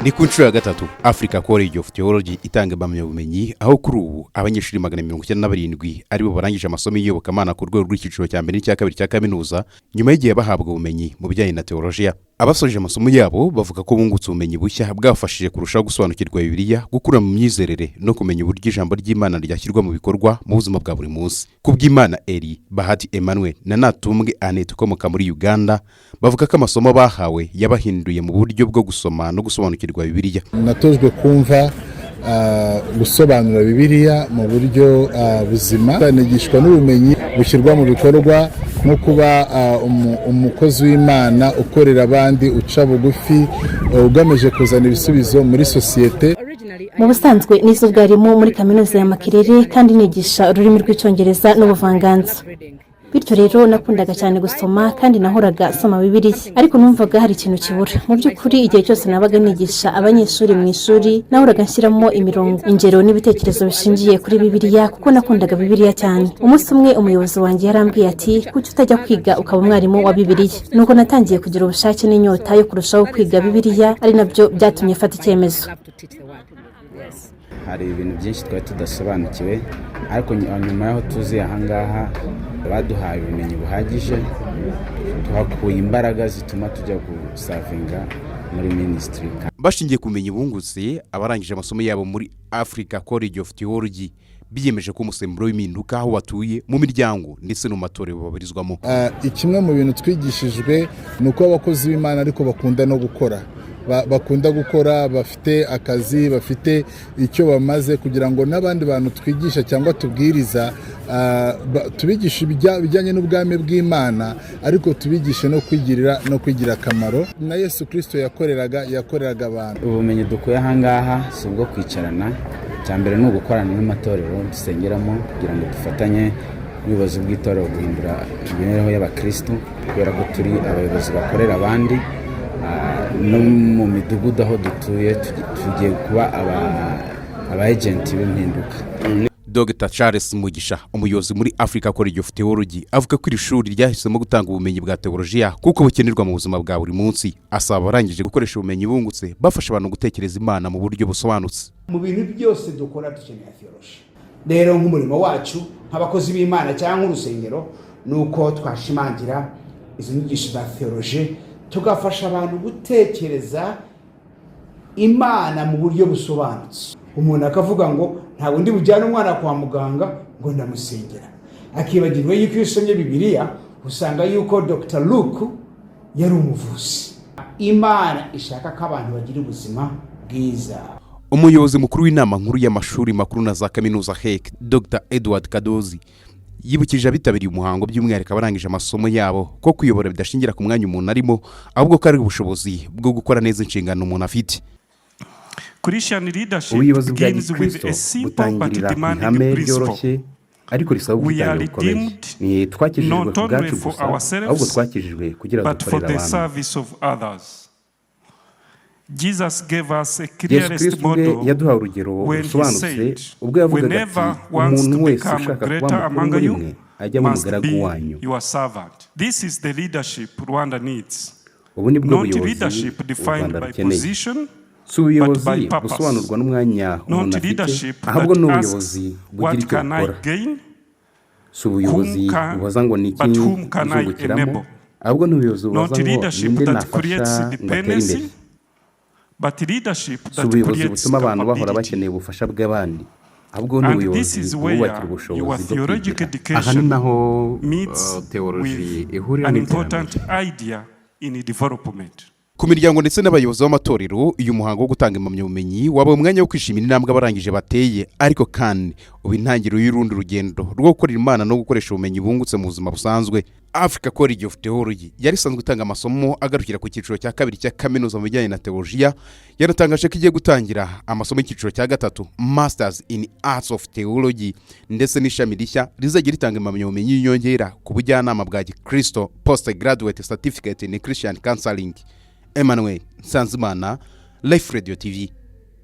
Ni ku nshuro ya gatatu Africa College of Theology itanga impamyabumenyi, aho kuri ubu abanyeshuri 197 aribo barangije amasomo y'iyobokamana ku rwego rw'icyiciro cya mbere n'icya kabiri cya kaminuza, nyuma y'igihe bahabwa ubumenyi mu bijyanye na teolojiya. Abasoje amasomo yabo bavuga ko bungutse ubumenyi bushya bwabafashije kurushaho gusobanukirwa Bibiliya, gukura mu myizerere no kumenya uburyo ijambo ry'Imana ryashyirwa mu bikorwa mu buzima bwa buri munsi. Kubw'Imana Eri, Bahati Emmanuel na Natumbwe Annette ukomoka muri Uganda bavuga ko amasomo bahawe yabahinduye mu buryo bwo gusoma no gusobanukirwa Bibiliya. Natojwe kumva, gusobanura Bibiliya mu buryo buzima, nigishwa n'ubumenyi bushyirwa mu bikorwa, nko kuba umukozi w'Imana ukorera abandi, uca bugufi, ugamije kuzana ibisubizo muri sosiyete. Mu busanzwe nize ubwarimu muri Kaminuza ya Makerere kandi nigisha ururimi rw'Icyongereza n'ubuvanganzo. Bityo rero nakundaga cyane gusoma kandi nahoraga nsoma Bibiliya, ariko numvaga hari ikintu kibura. Mu by'ukuri, igihe cyose nabaga nigisha abanyeshuri mu ishuri, nahoraga nshyiramo imirongo, ingero n'ibitekerezo bishingiye kuri Bibiliya, kuko nakundaga Bibiliya cyane. Umunsi umwe umuyobozi wanjye yarambwiye ati: "Kuki utajya kwiga ukaba umwarimu wa Bibiliya?" Nuko natangiye kugira ubushake n'inyota yo kurushaho kwiga Bibiliya, ari nabyo byatumye mfata icyemezo. Hari ibintu byinshi twari tudasobanukiwe, ariko nyuma y'aho tuzi ahangaha baduhaye ubumenyi buhagije, tuhakuye imbaraga zituma tujya guservinga muri ministry. Bashingiye ku bumenyi bungutse, abarangije amasomo yabo muri Africa College of Theology biyemeje ko umusemburo w'impinduka aho batuye, mu miryango ndetse no mu matorero babarizwamo. Kimwe mu bintu twigishijwe ni uko abakozi b'Imana ariko bakunda no gukora, bakunda gukora, bafite akazi, bafite icyo bamaze, kugira ngo n'abandi bantu twigisha cyangwa tubwiriza, tubigishe ibijyanye n'ubwami bw'Imana, ariko tubigishe no kwigirira no kwigira akamaro. Na Yesu Kirisito yakoreraga abantu. Ubumenyi dukuye ahangaha si ubwo kwicarana. Icya mbere ni ugukorana n'amatorero dusengeramo, kugira ngo dufatanye n'ubuyobozi bw'itorero guhindura imibereho y'abakirisitu, kubera ko turi abayobozi bakorera abandi. No mu midugudu aho dutuye tugiye kuba aba agent b'impinduka. Dr Charles Mugisha, umuyobozi muri Africa College of Theology, avuga ko iri shuri ryahisemo gutanga ubumenyi bwa teolojiya kuko bukenerwa mu buzima bwa buri munsi. Asaba abarangije gukoresha ubumenyi bungutse bafasha abantu gutekereza Imana mu buryo busobanutse. Mu bintu byose dukora dukeneye theology. Rero nk'umurimo wacu nk'abakozi b'Imana cyangwa nk'urusengero ni uko twashimangira izo nyigisho za theology, tugafasha abantu gutekereza Imana mu buryo busobanutse. Umuntu akavuga ngo ntabwo ndi bujyane umwana kwa muganga ngo ndamusengera, akibagirwa yuko iyo usomye Bibiliya usanga yuko Dr Luke yari umuvuzi. Imana ishaka ko abantu bagira ubuzima bwiza. Umuyobozi mukuru w'Inama Nkuru y'Amashuri Makuru na za Kaminuza, HEC, Dr Edward Kadozi, yibukije abitabiriye umuhango, by'umwihariko abarangije amasomo yabo, ko kuyobora bidashingira ku mwanya umuntu arimo, ahubwo ko ari ubushobozi bwo gukora neza inshingano umuntu afite. Ubuyobozi bwa gikristo butangirira ku ihame ryoroshye ariko risaba ubwitange bukomeye: ntitwakijijwe ku bwacu gusa, ahubwo twakijijwe kugira dukorere abantu. Yesu Kristo ubwe yaduhaye urugero rusobanutse ubwo yavugaga ati: "Umuntu wese ushaka kuba mukuru muri mwe ajye aba umugaragu wanyu." Ubu ni bwo buyobozi u Rwanda rukeneye. Si ubuyobozi busobanurwa n'umwanya umuntu afite, ahubwo ni ubuyobozi bugira icyo bukora. Si ubuyobozi bubaza ngo ni iki nzungukiramo, ahubwo ni ubuyobozi bubaza ngo ninde nafasha ngo atere imbere. Si ubuyobozi butuma abantu bahora bakeneye ubufasha bw'abandi, ahubwo ni ubuyobozi bwubakira ubushobozi bwo kwigira. Aha ni naho teoloji ihurira n'iterambere. Ku miryango ndetse n'abayobozi b'amatorero, uyu muhango wo gutanga impamyabumenyi waba umwanya wo kwishimira intambwe abarangije bateye, ariko kandi uba intangiriro y'urundi rugendo rwo gukorera Imana no gukoresha ubumenyi bungutse mu buzima busanzwe. Africa College of Theology yari isanzwe itanga amasomo agarukira ku cyiciro cya kabiri cya kaminuza mu bijyanye na teolojiya, yanatangaje ko igiye gutangira amasomo y'icyiciro cya gatatu, Masters in Arts of Theology, ndetse n'ishami rishya rizajya ritanga impamyabumenyi y'inyongera ku bujyanama bwa gikristo, Post Graduate Certificate in Christian Counseling. Emmanuel Nsanzimana, Life Radio TV.